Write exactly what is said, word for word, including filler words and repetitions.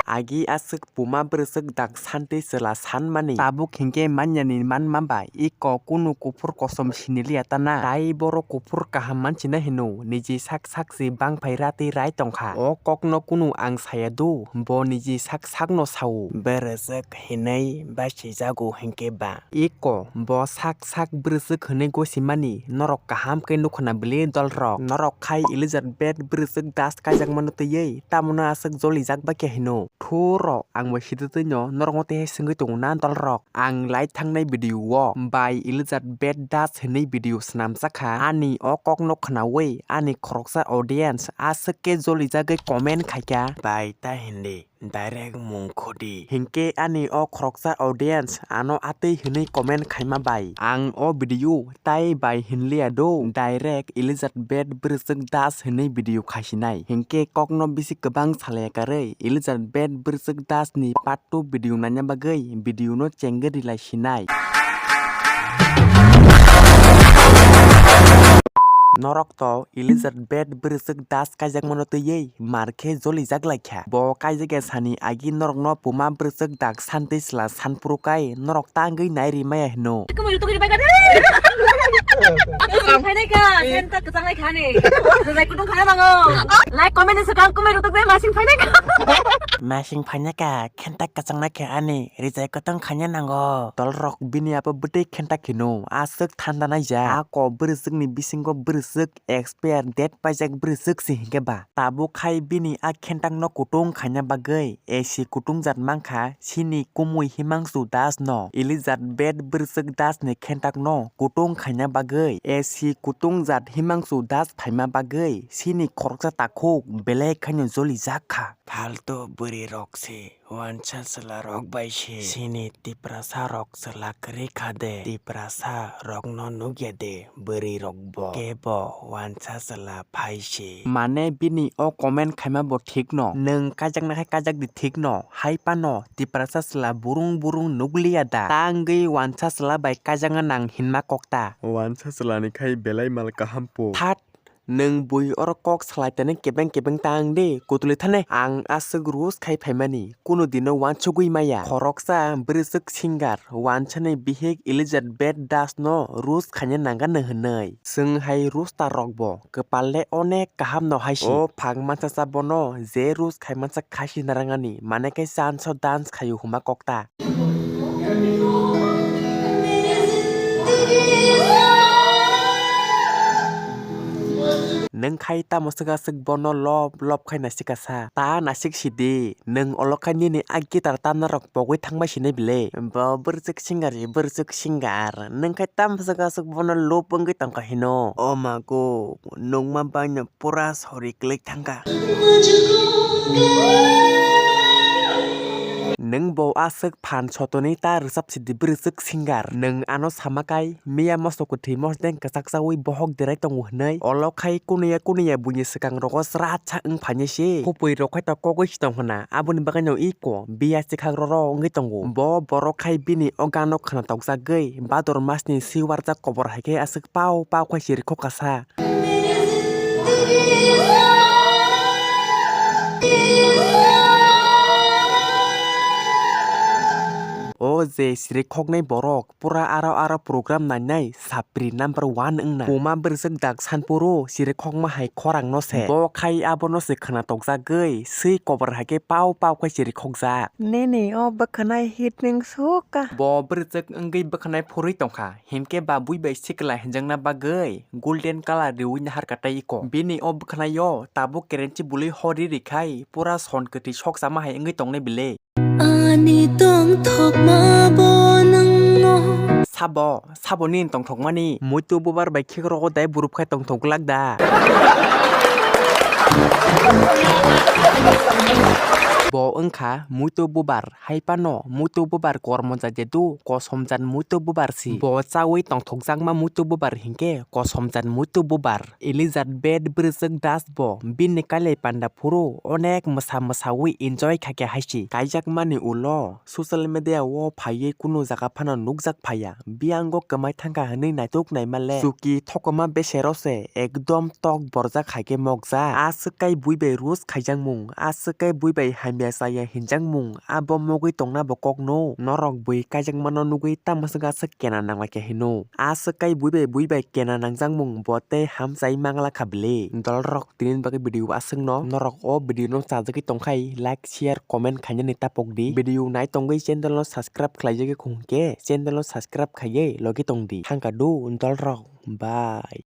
Agi aswk puma bwrwswk dak santi chwla sanmani. Tabuk hinkhe manyani manma bai iko kunu kuphur kosom siniliya tana. Tai borok kuphur kaham manchina hino, niji sak sak se bangphai ratwi rai tongkha. O kokno kunu ang saya do, bo niji sak sakno sao. Bwrwswk hinwi basijago hinkhe ba. Iko, bo sak sak bwrwswk hwnwi gosimani, norok kaham khe nukhuna bwlwi dolrok. Norok khai Elizabeth bwrwswk das kaijakmano twiwi, tamoni aswk jolijak bakya hino. Thuro, ang bo hidwtwino norokno tei swngwi tongo na dolrok. Ang lai thangnai video o bai Elizabeth das hwnwi video swnamjakha. Ani o kokno khwnawi ani khoroksa audience aswk khe jolijagwi comment khaikha. Bai ta hindi. Direct mung khudi. Hinkhe ani o khoroksa audience ano atwi hwnwi comment khaima bai. Ang o video tai bai hinliya do. Direct Elizabeth bwrwswk das hwnwi video khaisinai. Hinkhe kokno bisi kwbang salaya karwi Elizabeth bwrwswk das ni part two video naina bagwi video no chengwi rilai sinai. Norok to Elizabeth bwrwswk das kaijakmano twiwi mar khe jolijak lai kha. Bo kaijak ya sani agi norokno puma bwrwswk dak santi chwla sanphuru kai norok tangwi nai ri maya hino. Kwmwi rutugwi bai kha de. Phainai kha, khen tak kwchang lai kha ni. Rijai kutung khana nango. Like, comment ni swkang kwmwi rutuk de masing phainai kha. Masing phainai kha, khen tak kwchang lai kha ani. Rijai kutung khana nango. Dolrok bini abo bwtwi khen tak hino. Aswk thanda naijak. Ako bwrwswk ni bisingo bwrwswk expire date paijak bwrwswk se hinkhe ba. Tabuk khai bini a khentakno kutung khaina bagwi A C kutungjak mankha chini kumui Himangsu Das no. Elizabeth bwrwswk Das ni khentakno kutung khaina bagwi A C kutungjak Himangsu Das phaima bagwi chini khoroksa takhuk belai khaino jolijak kha. Phaltu bwrwi rok se. Wansa chwla rok bai se chini Tiprasa rok chwla kwrwi kha de, Tiprasa rokno nukya de bwrwi rok bo, kebo wansa chwla phai se. Mane bini o comment khaima bo thik no, nwng kaijakna khe kaijak di thik no, hai phano Tiprasa chwla burung burung nukliya da, ta wngwi wansa chwla bai kaijakna nang hinma kok ta. Wansa chwla ni khai belai mal kaham po. That Nwng bui oro kok salai tene kebeng kebeng ta wng de, kutulwi thane. Ang aswk roast khai phaimani, kunu dino wansugwi maya. Khoroksa bwrwswk singer, wansani bihik Elizabeth Das no roast khaina nangano hwnwi. Chwng hai roaster rok bo kwpal le onek kaham no hai se. O phang mansa cha bono je roast khai mansa khai si narangani, mane khe chance o dance khaio hwnma kok ta. Nwng khai tamo swk aswk bono lob lob khai naisik kasa? Ta naisik sidi, nwng olo khai nini a guitar tamna rok pogwi thangbai sinai bile? Bo bwrwswk singer, bwrwswk singer. Nwng khai tamo swk aswk bono lob wngwi tongkha hino? O mago, nukma baino pura sori kwlwi thangkha. Nwng bo aswk phan sotoni ta rwchap sidi bwrwswk singer. Nwng ano sama kai miya moso kwthwi mosdeng kwchak chawi bohok derai tongo hwnwi. Olo khai kunuya kunuya buini swkang rogo srachak wng phainai se. Khupui rok khai to kogwi si tong hwna. Aboni bagwi no iko biya chikhak roro wngwi tongo. Bo borok khai bini o gano khwna tokjagwi Bhador masni siwarjak kobor hai khe aswk pau pau khai siri khok kasa. O je siri khoknai borok pura aro aro program nainai sapri number one wngna. Puma bwrwswk dak sanpuro siri khokma hai khorang no se. Bo khai abono se khwna tokjagwi swi kobor hai khe pau pau khai siri khokjak. Nini o bwkhwnai hit ning suka. Bo bwrwswk wngwi bwkhwnai phurwi tongkha. Hinkhe ba bui bai sikla hinjakna bagwi golden colour riwi nahar katai iko. Bini o bwkhwnaio tabuk kerenchi bului hori rikhai pura son kwtwi sok chama hai wngwi tongnai bile. Ani tongthokma bo nwngno. Sabo, sabo nini tongthokmani? Muitu bubar bai khek rogo dai burup khai tongthok glak da. Bo wngkha muitu bubar, hai phano muitu bubar kormo jat jedu kosomjat muitu bubar si. Bo chawi tongthokjakma muitu bubar hinkhe kosomjat muitu bubar. Elizabeth Bwrwswk Das bo bini kailai panda phuru onek mwsa mwsawi enjoy khaikha haisi. Kaijakmani ulo social media o phaiwi kunu jaga phano nukjak phaiya. Biyango kwmai thangkha hwnwi naituk naima le. Chuki thokoma besero se ekdom tok borjak hai khe mokjak. A swk kai bui bai roast khaijakmung, a swk kai bui bai hamya chaya hinjakmung, abo mogwi tongna bo kokno. Norok bui kaijakmano nugwi tamo swk aswk kena nanglaikha hino. A swk kai bui bai bui bai kena nangjakmung bo tei hamchai manglakha bwle. Dolrok tini bagwi video aswkno. Norok o video no chajagwi tongkhai like, share, comment khainani tapok di. Video nai tongwi channel no subscribe khlaijagwi khungkhe channel no subscribe khaiwi logi tongdi. Thangkha do dolrok. Bye.